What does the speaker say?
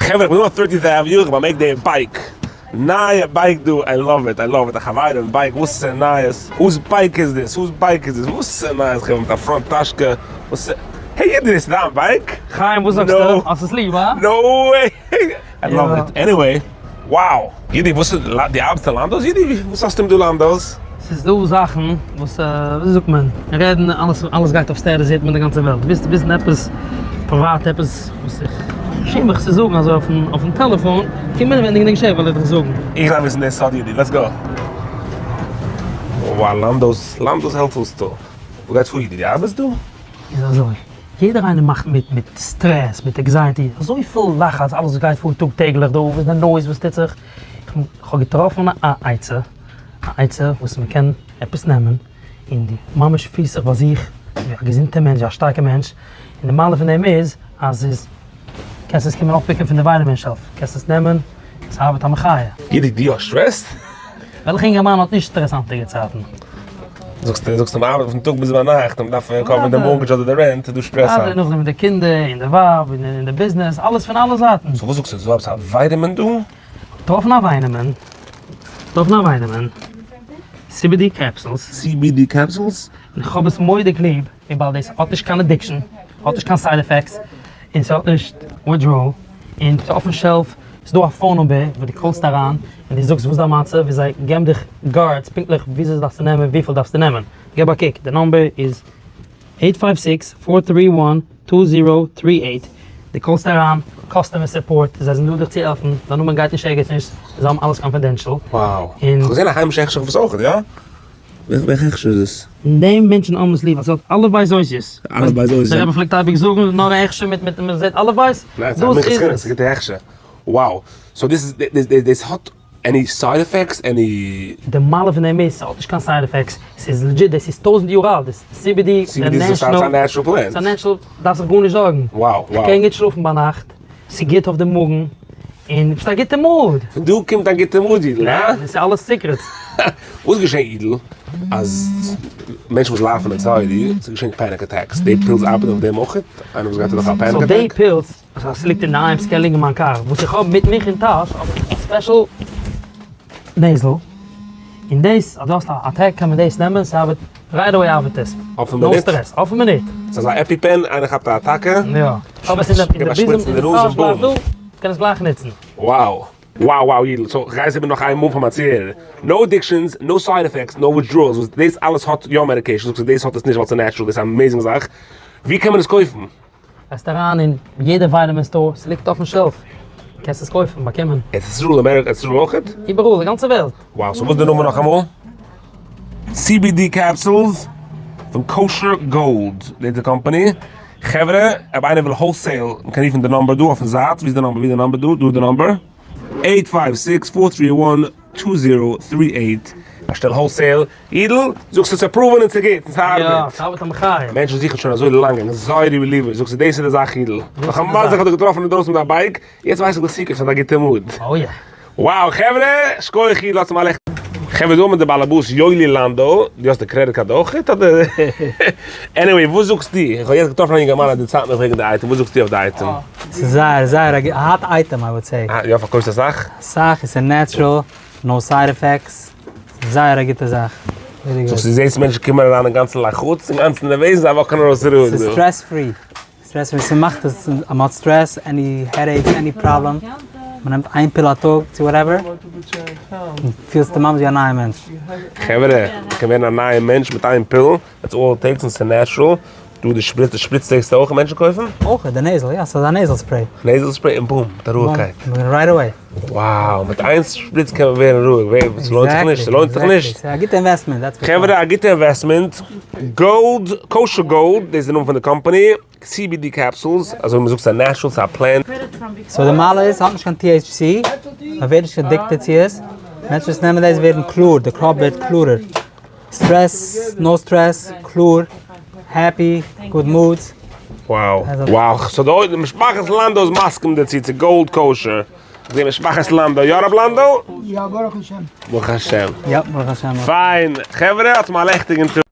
חברה איך בין דא אויף Thirteenth Avenue איך באמערק די bike נייע bike דא I love it I love it א חברים bike וואס איז נייעס whose bike is this whose bike is this וואס איז נייעס חברה מיט א front טאשקע וואס hey איד דאס איז דיין bike? חיים וואס זאגסטו? האסט עס ליב הא? No way! I love it anyway wow! אידי וואס איז די ארבעטסט אין לאנדאוס אידי וואס האסטו מיט דא לאנדאוס? ס'איז דא זאכן וואס ווי זאגט מען רעדן אלעס אלעס גייט אויף status זעט מען די גאנצע וועלט ווילסט וויסן עפעס פריוואט עפעס וואס איך שעם מיך צו זאגן אזוי אויפן אויפן טעלעפאן קום אינעווענדיג אין די געשעפט וועל איך דיך זאגן. איך דארף וויסן די סוד אידי let's go. Wow לאנדאוס לאנדאוס health food store וואס גייט פאר אידי די ארבעטסט דא? איז אזוי יעדער איינער מאכט מיט מיט סטרעס מיט anxiety אזויפיל לחץ אלעס וואס גייט פאר טאג טעגליך דא וואס די noise וואס טוט זיך איך האב געטראפן א עצה א עצה וואס מען קען עפעס נעמען און די ממש פילסט זיך ביי זיך ווי א געזונטע מענטש ווי א שטארקע מענטש, און די מעלה פון דעם איז אז ס'איז קענסט עס קומען אויפפיקען פון די vitamin shelf, קענסט עס נעמען, ס'ארבעט א מחיה. גידי די האסט סטרעס? וועלכע אינגערמאן האט נישט סטרעס היינטיגע צייטן? זאגסט זאגסט מען ארבעט פון טאג ביז ביינאכט און מ'דארף cover ן די mortgage אדער די rent איז דא סטרעס היינט. נאכדעם מיט די קינדער און די ווייב און די ביזנעס אלעס פון אלע זייטן. so וואס זאגסטו איז דא עפעס א vitamin דא? געטראפן א vitamin, געטראפן א vitamin, CBD capsules. CBD capsules? און איך האב עס מורא'דיג ליב, וויבאלד דאס האט נישט קיין addiction, האט נישט קיין side effects, און ס'האט נישט withdrawal, און ס'איז אויפן shelf, ס'איז דא א phone number וואו דו call סט אריין, און דו זאגסט וואס דיין מצב, און זיי געבן דיך guides פונקטליך וויאזוי דארפסטו נעמען, וויפיל דארפסטו נעמען. געב א קוק, די number איז eight five six four three one two zero three eight, דו call סט אריין customer support, זיי זענען דא דיך צו העלפן, דיין נאמען גייט נישט ערגעץ נישט, זיי האבן אלעס confidential. Wow, כ'האב געזען א היימישע הכשר אויף עס אויך, יא? וועלכע הכשר איז עס? און דעם מענטשן האבן עס ליב ווייל ס'האט אלף בית אותיות. אלף בית אותיות. דער רבי פלעגט אייביג זאגן נאר א הכשר מיט מיט מ'זעט אלף בית, דאס איז עס. ס'איז א גוטע הכשר. Wow, so דאס איז דאס האט any side effects? Any. די מעלה פון דעם איז ס'האט נישט קיין side effects, ס'איז legit, דאס איז טויזנט יאר אלט, דאס CBD, CBD איז א natural plant. ס'איז א natural, דארפסט זיך גארנישט זארגן. Wow wow. כ'קען גוט שלאפן ביינאכט, ס'איז גוט אויף די מאגן, און ביסט א גוטע mood. פון דא קומט א גוטע mood אידל, הא? דאס איז אלעס secrets. וואס איז געשען אידל אז מענטשן וואס לייפן anxiety, ס'איז געשען panic attacks, די pills ארבעטן אויף דעם אויכעט? איינער וואס גייט אדורך א panic attack? So די pills אז ס'ליגט אינדערהיים ס'קען ליגן אין מיין קאר, וואס איך האב מיט מיך אין טאש האב איך א special nasal, און דאס אז דו האסט א attack קען מען דאס נעמען, ס'ארבעט right away ארבעט עס, אויפן מינוט? No stress, אויפן מינוט. ס'איז אזא EpiPen, איינער כאפט א אטאקע, יא, כ'האב עס אין די ביזעם אין די טאש גלייך דא, קען עס גלייך נוצן. Wow. Wow wow אידל, so כ'גיי עס איבער נאך איין מאל פאר מיין צוהערער, no addictions, no side effects, no withdrawals, וואס דאס אלעס האט יא medication, זאגסטו דאס האט עס נישט ווייל ס'איז natural, דאס איז א amazing זאך, ווי קען מען עס קויפן? גייסט אריין אין יעדע vitamin store, ס'ליגט אויפן shelf, קענסט עס קויפן, באקומען. ארץ ישראל, אמעריקע, ארץ ישראל אויכעט? איבעראל, די גאנצע וועלט. Wow, so וואס איז די נאמען נאכאמאל? CBD capsules פון Kosher Gold, דאס איז די קאמפאני. חברה, אויב איינער וויל wholesale, מ'קען רופן די number דא אויפן זייט, ווי איז די number? ווי איז די number דא? דא איז די number. Eight five six four three one two zero three eight, באשטעל wholesale, אידל, זאגסט עס approve ן און ס'גוט, און ס'ארבעט. יא, ס'ארבעט א מחיה. מענטשן זוכן שוין אזוי לאנג anxiety reliever, זאגסטו דאס איז די זאך אידל. נאך א מזל איך האב דיך געטראפן אינדרויסן מיט א bike, יעצט ווייס איך די secret פון א גוטע mood. Oh yeah. Wow חברה, שכוח אידל האטס מיר א לעכטיגן. חברה דא האט מען די באלעבאס יואלי לאנדא, דו האסט די credit card אויכעט אדער? Anyway וואס זאגסטו? איך האב יעצט געטראפן א יונגערמאן אז דערציילט מיך וועגן די אייטעם, וואס זאגסטו אויף די אייטעם? ס'איז זייער זייער א hot item I would say. אה, יא פארקויפסט אסאך? אסאך, עס איז natural, no side effects, זייער א גוטע זאך. Very good. זאגסט דו זעסט מענטשן קומען אריין אינגאנצן לחוץ, אינגאנצן נערוועז, זיי walk ן ארויס רואיג דא. ס'איז stress free, stress free, ס'מאכט אז מ'האט stress, any headaches, any problem, מ'נעמט איין pill א טאג צו whatever, פילסטו ממש ווי א נייע מענטש. חברה, מ'קען ווערן א נייע מענטש מיט איין pill, that's all it takes און ס'איז natural, דא די שפריץ, די שפריץ טעגסטו אויך מענטשן קויפן? אויך, די nasal, יא, ס'איז א nasal spray. Nasal spray און boom, מיט א רואיגקייט. Right away. Wow, מיט איין שפריץ קען מען ווערן רואיג, ווער, ס'לוינט זיך נישט, ס'לוינט זיך נישט. ס'איז א גוטע investment, that's for sure. חברה, א גוטע investment, Gold, Kosher Gold, דאס איז די נאמען פון די קאמפאני, CBD capsules, אזוי ווי מ'זאגט ס'איז א natural, ס'איז א plant. So די מעלה איז, ס'האט נישט קיין THC, מ'ווערט נישט addicted צו עס, מענטשן וואס נעמען דאס ווערן קלאר, די קאפ ווערט קלארער. Stress, no stress, קלאר, happy, good moods. Wow wow so די משפחת לאנדא איז מסכים דערצו צו Gold Kosher, זעה משפחת לאנדא, יא רב לאנדא? יא ברוך השם. ברוך השם. יא ברוך השם. פיין, חברה האטס מיר א לעכטיגן טאג.